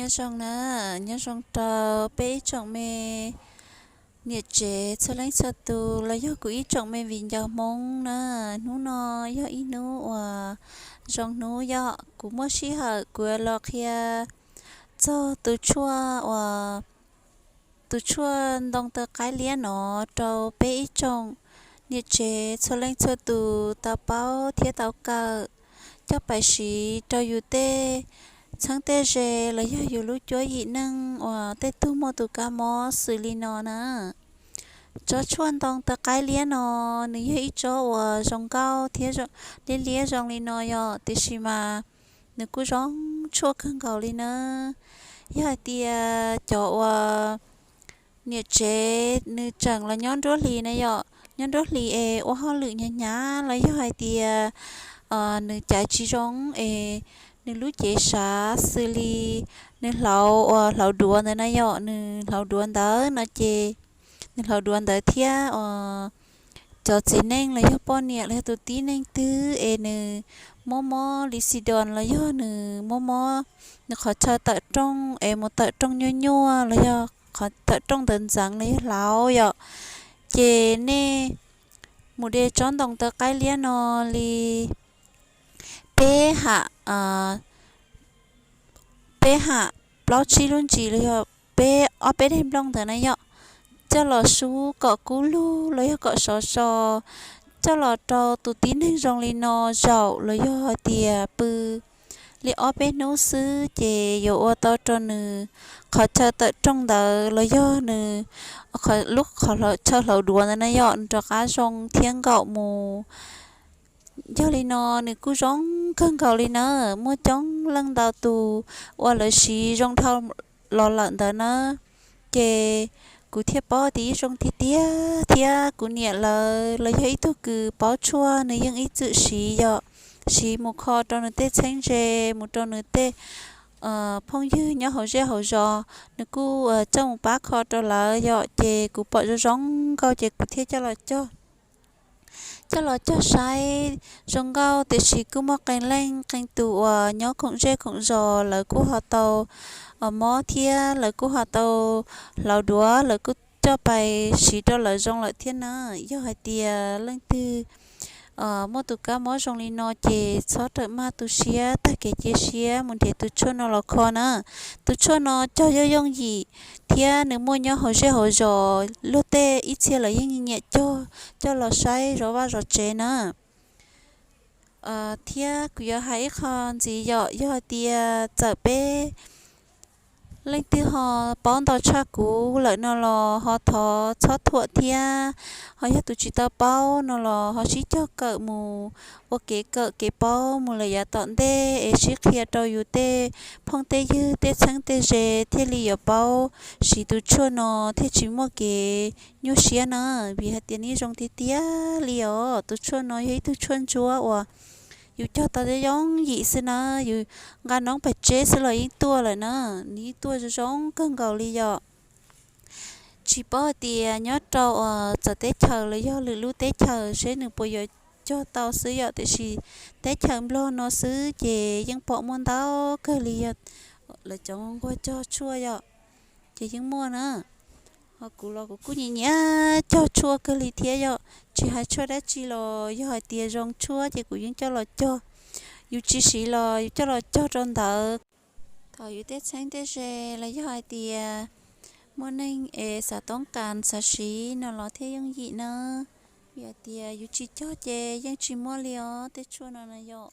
Nyob zoo na, nyob zoo rau peb ib tsoom me niam tsev txhua leej txhua tus los yog kuv ib tsoom me viv ncaus Hmoob na. Hnub no yog ib hnub uas zoo hnub yom, kuv muaj sij hawm kuv los qhia txog tus tshuaj uas tus tshuaj ntoo taw qaib liab no rau peb ib tsoom niam tsev txhua leej txhua tus tau paub thiab tau kawm coj pais siv rau yus tej txheeb tej ze los yog yus lub cuab yim neej uas tej tug muaj tus kab mob xws li no na. Tsob tshuaj ntoo taw qaib liab no nws yog ib tsob uas zoo nkauj thiab liab liab zoo li no yom, tiam sis mas nws kuj zoo tshuaj kawg nkaus li na. Yog hais tias cov uas niam tsev nws tseem los nyob nruab hlis na yom, nyob nruab hlis es ua hauj lwm hnyav hnyav los yog hais tias nws caiv tsis zoo es nws lub cev sav xws li nws hlauv uas hlauv duav ntawd na yom, nws hlauv duav ntawd no ces nws hlauv duav ntawd thiab cov txiv neej los yog poj niam los yog tus tib neeg twg es nws mob mob li xi doos los yog nws mob mob nws qhov chaw tawm rooj es mus tawm rooj nyuaj nyuaj los yog qhov tawm rooj ntawd ntxeev los yog hlauv yom, ces nej mus de tsob ntoo taw qaib liab no li peb ham, peb ham plaub tsib lub ntsis los yog peb ob peb daim nplooj ntawd na yom, coj los sub kom kub lug los yog kom sov so, coj los rau tus tib neeg zoo li no zaum los yog hais tias pw li ob peb hnub xwb ces yuav ua tau rau nws qhov chaw tawm rooj ntawd los yog nws lub qhov chaw hlauv duav ntawd na yom, nws rov qab zoo thiab nkaum mus. Yog li no nws kuj zoo kawg nkaus li na, muaj coob leej ntau tus uas lawv siv zoo dhau los lawm ntawd na, ces kuv thiaj paub tias yeej zoo tiag tiag thiab kuv niam lawv los yog ib tug kws paub tshuaj nws yeej ib txwm siv yom, siv mus kho rau nws tej txheeb ze, mus rau nws tej phooj ywg nyob hauv zej hauv zos, nws kuj coj mus pab kho rau lawv yom, ces kuv pom zoo zoo nkauj ces kuv thiaj coj los cog coj los cog saib zoo nkauj, tiam sis kuj muaj qee leej qee tus uas nyob koom zej koom zos lawv kuj ho tau mob thiab lawv kuj ho tau hlauv duav, lawv kuj coj pais siv rau lawv zoo lawm thiab na. Yog hais tias leej twg muaj tus kab mob zoo li no ces txhob rawm maj tu siab, tag kev cia siab mus nrhiav tus tshuaj no los kho na. Tus tshuaj no cog yooj yooj yim thiab nws muaj nyob hauv zej hauv zos, luag tej ib txhia lawv yeej nyiam cog coj los saib zov vaj zov tsev na. Thiab kuv yuav hais ib qho ntxiv yom, yog hais tias txawm peb leej twg ho paub ntau tshaj kuv lawm no los ho thov txhob thuam thiab, ho yog tus tsis tau paub no los ho sib cog kawm mus ua kev kawm kev paub mus lawm yav tom ntej es sib qhia rau yus tej phooj tej ywg tej txheeb tej ze thiaj li yuav paub siv tus tshuaj no thiaj tsis muaj kev nyuaj siab na. Vim hais tias nws zoo tiag tiag li os, tus tshuaj no yog ib tug tshuaj ntsuab uas yus cog tau yooj yooj yim xwb na, yus nqa noob pem tseb xwb los yeej tuaj lawm na, nws yeej tuaj zoo zoo kawg nkaus li yom. Tsis paub hais tias nyob rau uas txawv teb chaws los yog lwm lub teb chaws seb nws puas yuav cog tau xwb yom, tiam sis teb chaws Nplog no xwb ces yeej pom muaj ntau kawg li yog lawv cov nquag cog tshuaj yom, ces yeej muaj na. Ho kuv los kuv kuj nyiam nyiam cog tshuaj kawg li thiab yom, tsis hais tshuaj dab tsi los yog hais tias zoo tshuaj ces kuv yeej coj los cog. Yus tsis siv los yus coj los cog rau ntawd. Thaum yus tej txheeb tej ze los yog hais tias muaj neeg es xav toob kas xav siv no los thiaj yooj yim na. Vim hais tias yus tsis cog ces yeej tsis muaj li os, tej tshuaj no na yom.